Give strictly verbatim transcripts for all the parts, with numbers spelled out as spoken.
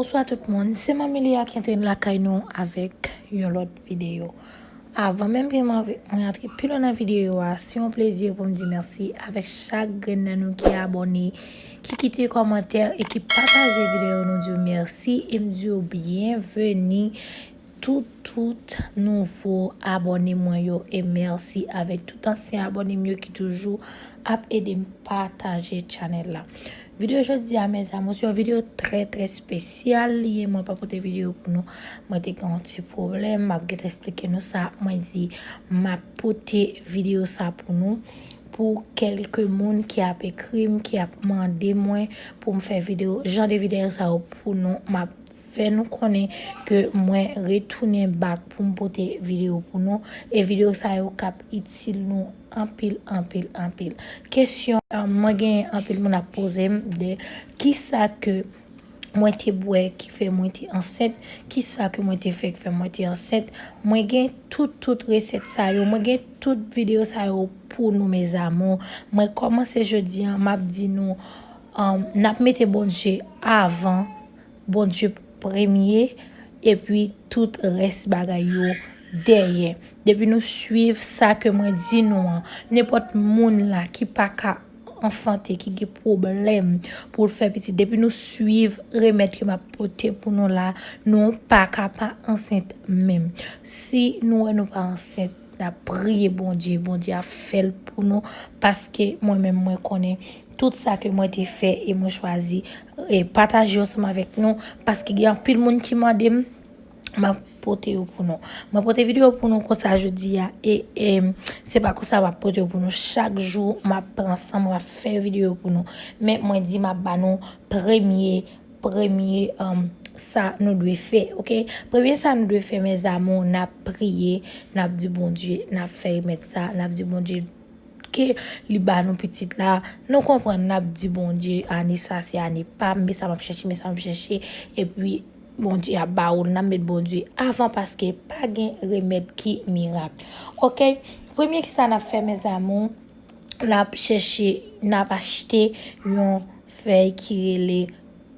Bonswa tout moun, se Manmi Lia ki antre lakay nou avèk yon lòt videyo. Avan menm ke mwen antre pi lwen nan videyo a, se yon plezi pou m di mèsi avèk chak grenn nan nou ki abòne, ki kite kòmantè e ki pataje videyo. Nou di w mèsi e m di w byenveni tout, tout nouvo abòne mwen yo e mèsi avèk tout ansyen abòne m yo ki toujou ap ede m pataje chanèl la. Videyo jodi a, mes amours, se yon videyo trè, trè espesyal li ye. Mwen pa pote videyo pou nou. Mwen te gen yon ti pwoblèm. M ap gentan eksplike nou sa. Mwen di, m ap pote videyo sa pou nou. Pou kèlke moun ki ap ekri m, ki ap mande mwen pou m fè videyo, jan de videyo sa yo pou nou, m ap fè nou konnen ke mwen retounen back pou m pote videyo pou nou. E videyo sa yo k ap itil nou anpil, anpil, anpil. Kesyon, mwen gen anpil moun ap poze m de kisa ke mwen te bwè ki fè mwen te ansent, kisa ke mwen te fè ki fè mwen te ansent. Mwen gen tout, tout resèt sa yo, mwen gen tout videyo sa yo pou nou, mes amours. Mwen kòmanse jodi a, m ap di nou, um, n ap mete Bondye avan, Bondye premye, epi tout rès bagay yo dèyè. Depi nou swiv sa ke mwen di nou an, nenpòt moun la ki pa ka anfante, ki gen pwoblèm pou l fè pitit, depi nou swiv remèd ke m ap pote pou nou la, nou pa ka pa ansent menm. Si nou wè nou pa ansent, n ap priye Bondye, Bondye ap fè l pou nou, paske mwen menm mwen konnen tout sa ke mwen te fè e mwen chwazi e pataje ansanm avèk nou, paske gen anpil moun ki mande m, m ap pote yo pou nou. Mwen pote videyo pou nou konsa jodi a, e, e se pa konsa m ap pote yo pou nou. Chak jou, m ap pran san mwen, m ap fè videyo pou nou. Men mwen di m ap ba nou premye, premye, um, sa nou dwe fè, oke? Premye sa nou dwe fè, mes amours, n ap priye, n ap di Bondye, n ap fè remèd sa, n ap di Bondye ke li ba nou pitit la. Nou konprann, n ap di Bondye, ane sa se ane pa m, men sa m ap chèche, men sa m ap chèche, epi Bondye ap ba ou l, n ap met Bondye avan paske pa gen remèd ki mirak. Oke? Premye kisa n ap fè, mes amours, n ap chèche, n ap achte yon fèy ki rele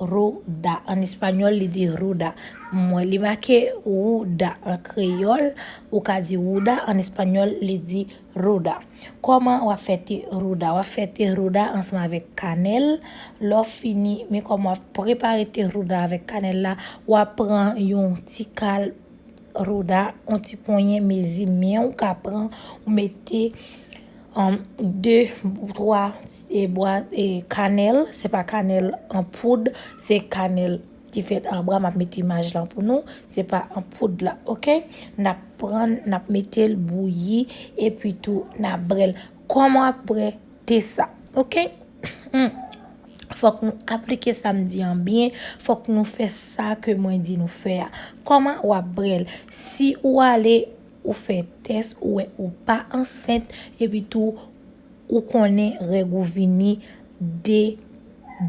ruda. An espanyòl, li di ruda. Mwen, li make ruda an kreyòl, ou ka di ruda, an espanyòl, li di ruda. Kòman w ap fè te ruda? W ap fè te ruda ansanm avèk kanèl. Lè w fini, men kòman w ap prepare te ruda avèk kanèl la, w ap pran yon ti kal ruda, yon ti ponyen mezi men w ka pran, ou mete, um, de, twa, e, bwa, e, kanèl. Se pa kanèl an poud, se kanèl ki fèt an bwa. M ap mete imaj lan pou nou. Se pa an poud la, oke? N ap pran, n ap mete l bouyi, epi tou n ap brè l. Kòman w ap brè te sa, oke? Hmm. Fòk nou aplike sa m di an byen, fòk nou fè sa ke mwen di nou fè a. Kòman w ap brè l? Si ou ale, ou fè tès, ou wè ou pa ansent, epi tou ou konnen règ ou vini, de,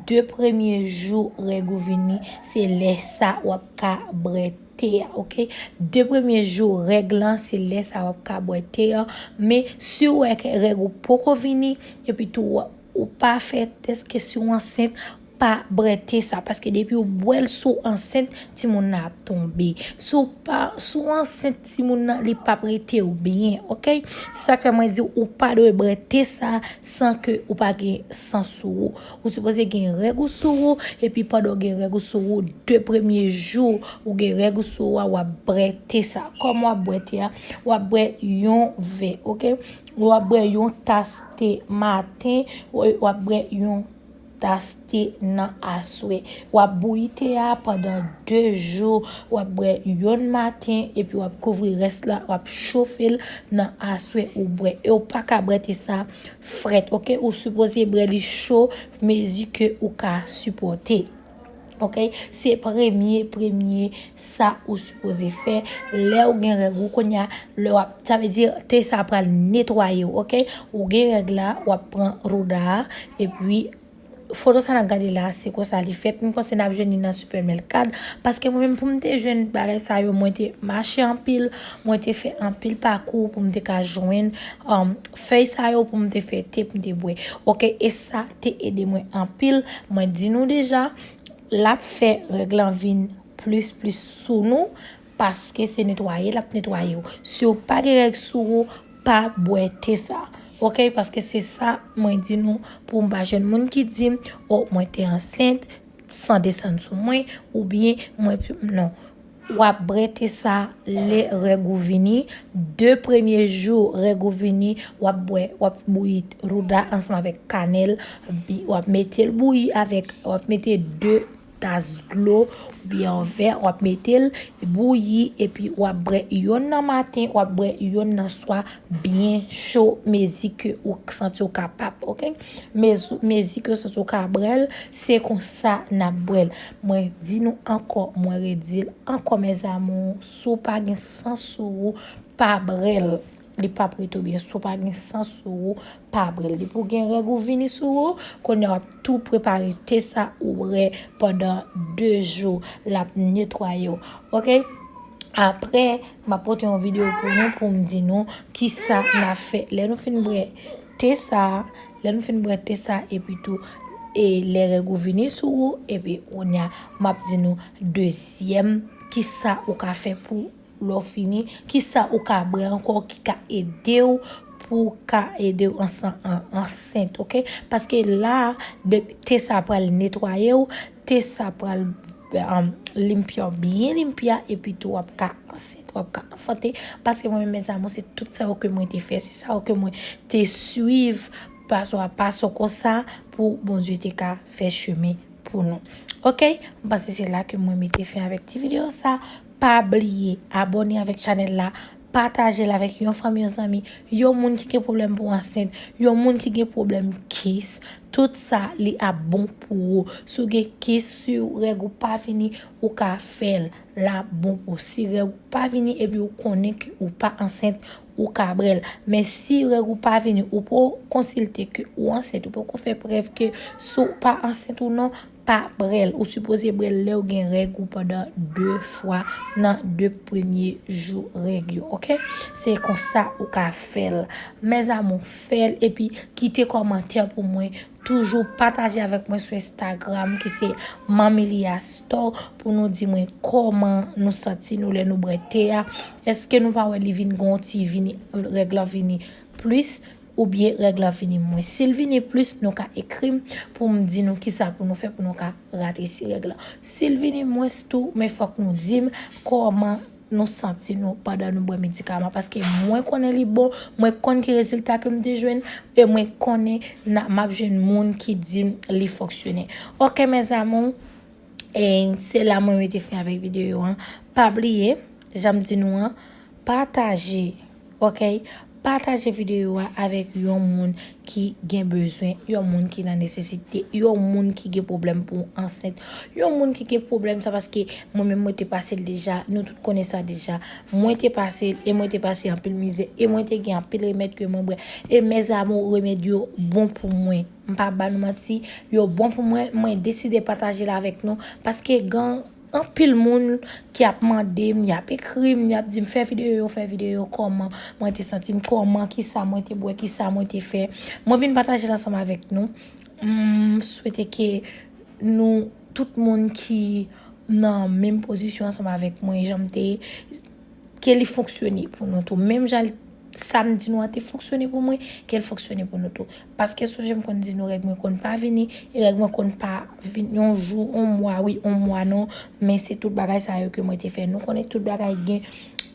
de premye jou règ ou vini, se lè sa w ap ka brè te a, oke? De premye jou règ lan, se lè sa w ap ka bwè te a. Men si w wè ke règ ou poko vini, epi tou w, ou pa fè tès ke si w ansent, pa bwè te sa. Paske depi w bwè l, si w ansent, timoun nan ap tonbe. Si w pa, si w ansent, timoun nan, li p ap rete w byen, oke? Se sa k fè mwen di w, ou pa dwe bwè te sa san ke ou pa gen san sou ou. Ou sipoze gen règ ou sou ou, epi pandan w gen règ ou sou ou, de premye jou ou gen règ ou sou ou a, w ap bwè te sa. Kòman w ap bwè te a? W ap bwè yon vè, oke? W ap bwè yon tas te maten, w, w ap bwè yon tas te nan aswè. W ap bouyi te a pandan de jou, w ap bwè yonn maten, epi w ap kouvri rès la, w ap chofe l nan aswè ou bwè. E w pa ka bwè te sa frèt, oke? Ou sipoze bwè li cho, mezi ke ou ka sipòte. Oke? Se premye, premye sa ou sipoze fè. Lè ou gen règ ou kounye a, lè w ap, sa vle di, te sa pral netwaye w, oke? Ou gen règ la, w ap pran ruda a, epi foto sa n ap gade la, se konsa li fèt. M panse n ap jwenn li nan Supermercado, paske mwen menm pou m te jwenn bagay sa yo, mwen te mache anpil, mwen te fè anpil pakou pou m te ka jwenn, um, fèy sa yo pou m te fè te pou m te bwè. Oke, e sa te ede mwen anpil. Mwen di nou deja, L ap fè règ lan vin plis plis sou nou, paske se netwaye l ap netwaye w. Si w pa gen règ sou ou, pa bwè te sa. Oke, paske se sa mwen di nou, pou m pa jwenn moun ki di m, o, mwen te ansent, san desann sou mwen, oubyen mwen, non. W ap bwè te sa lè règ ou vini. De premye jou règ ou vini, w ap bwè, w ap bouyi ruda ansanm avèk kanèl, w ap mete l bouyi avèk, w ap mete de tas dlo oubyen yon vè, w ap mete l bouyi, epi w ap bwè yonn nan maten, w ap bwè yonn nan swa, byen cho, mezi ke ou santi w kapab, oke? Mezi, mezi ke w santi w ka bwè l, se konsa n ap bwè l. Mwen di nou ankò, mwen redi l ankò, mes amours, si w pa gen san sou ou, pa bwè l. Li p ap rete w byen. Si w pa gen san sou ou, pa bwè l. Depi w gen règ ou vini sou ou, kounye a w ap tou prepare te sa ou bwè pandan de jou. L ap netwaye w. Oke? Apre, m ap pote yon videyo pou nou, pou m di nou kisa n ap fè. Lè nou fin bwè te sa, lè nou fin bwè te sa, epi tou, e lè règ ou vini sou ou, epi kounye a, m ap di nou dezyèm, kisa ou ka fè pou lè w fini, kisa ou ka bwè ankò ki ka ede w, pou ka ede w ansan, an, ansent, oke? Paske la, de, te sa pral netwaye w, te sa pral, um, limpya w byen limpya, epi tou w ap ka ansent, w ap ka anfante. Paske mwen menm, mes amours, se tout sa yo ke mwen te fè, se sa yo ke mwen te swiv, paswa, paswa konsa, pou Bondye te ka fè chemen pou nou. Oke? M panse se la ke mwen mete fen avèk ti videyo sa. Pa bliye abòne avèk chanèl la, pataje l avèk yon fanmi, yon zanmi, yon moun ki gen pwoblèm pou ansent, yon moun ki gen pwoblèm kis. Tout sa, li ap bon pou ou. Si w gen kis, si règ ou pa vini, ou ka fè l. L ap bon pou ou. Si règ ou pa vini epi ou konnen ke ou pa ansent, ou ka bwè l. Men si règ ou pa vini, ou poko konsilte ke ou ansent, ou poko fè prèv ke si w pa ansent ou non, pa bwè l. Ou sipoze bwè l lè w gen règ ou pandan de fwa nan de premye jou règ yo, oke? Se konsa ou ka fè l. Mes amours, fè l epi kite kòmantè pou mwen. Toujou pataje avèk mwen sou Instagram ki se Manmi Lia Store pou nou di mwen kòman nou santi nou lè nou bwè te a. Èske nou pa wè li vin gon ti vini, règ lan vini plis? Oubyen règ lan vini mwens. Si l vini plis, nou ka ekri m pou m di nou kisa pou nou fè pou nou ka rate si règ lan. Si l vini mwens tou, men fòk nou di m kòman nou santi nou pandan nou bwè medikaman. Paske mwen konnen li bon, mwen konn ki rezilta ke m te jwenn, e mwen konnen n a, m ap jwenn moun ki di m li fonksyone. Oke, mes amours, e se la mwen mete fen avèk videyo an. Pa bliye, jan m di nou an, pataje, oke? Pataje videyo a avèk yon moun ki gen bezwen, yon moun ki nan nesesite, yon moun ki gen pwoblèm pou ansent, yon moun ki gen pwoblèm sa, paske mwen menm mwen te pase l deja, nou tout konnen sa deja. Mwen te pase l, e mwen te pase anpil mizè, e mwen te gen anpil remèd ke mwen bwè. E mes amours, remèd yo bon pou mwen. M pa ba nou manti, yo bon pou mwen, mwen deside pataje l avèk nou, paske gen anpil moun ki ap mande m, y ap ekri m, y ap di m, "Fè videyo, fè videyo, kòman mwen te santi m, kòman, kisa mwen te bwè, kisa mwen te fè." Mwen vin pataje l ansanm avèk nou. M swete ke nou, tout moun ki nan menm pozisyon ansanm avèk mwen, jan m te ye, ke li fonksyone pou nou tou. Menm jan l, sa m di nou an te fonksyone pou mwen, ke l fonksyone pou nou tou. Paske sonje m konn di nou règ mwen konn pa vini, e règ mwen konn pa vini yon jou, yon mwa, wi, yon mwa non, men se tout bagay sa yo ke mwen te fè. Nou konnen tout bagay gen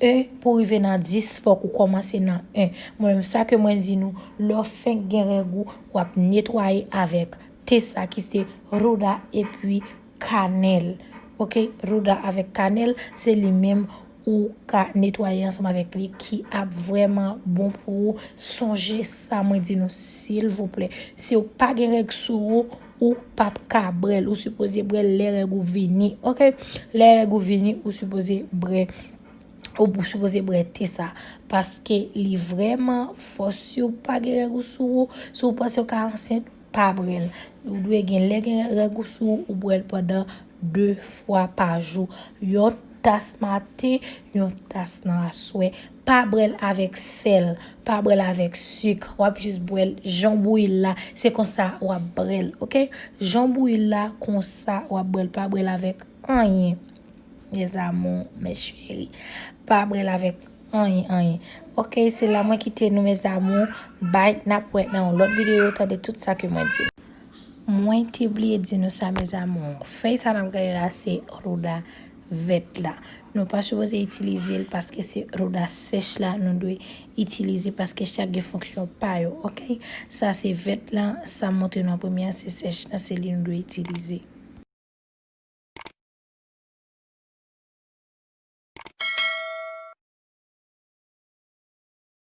en pou rive nan dis, fòk ou kòmanse nan en. Mwen menm, sa ke mwen di nou, lè w fenk gen règ ou, w ap netwaye avèk te sa ki se ruda epi kanèl. Oke, ruda avèk kanèl, se li menm ou ka netwaye ansanm avèk li ki ap vrèman bon pou ou. Sonje sa mwen di nou, silvouplè. Si w pa gen règ sou ou, ou p ap ka bwè l. Ou sipoze bwè l lè règ ou vini. Oke? Lè règ ou vini, ou sipoze bwè, ou sipoze bwè te sa. Paske li vrèman fò. Si w pa gen règ ou sou ou, si w panse w ka ansent, pa bwè l. Ou dwe gen, lè gen règ ou sou ou, ou bwè l pandan de fwa pa jou. Yon, Tas maten, yon tas nan aswè. Pa bwè l avèk sèl, pa bwè l avèk sik. W ap jis bwè l jan w bouyi l la, se konsa w ap bwè l, oke? Jan w bouyi l la, konsa w ap bwè l, pa bwè l avèk anyen. Mes amours, mes chéris. Pa bwè l avèk anyen, anyen. Oke, se la mwen kite nou, mes amours. Bye, n ap wè nan yon lòt videyo, tande tout sa ke mwen di. Mwen te bliye di nou sa, mes amours. Fèy sa n ap gade la, se ruda vèt la. Nou pa sipoze itilize l paske se ruda sèch la nou dwe itilize paske chak gen fonksyon pa yo, oke? Sa se vèt la, sa m montre nou an premye a, se sèch la, se li nou dwe itilize.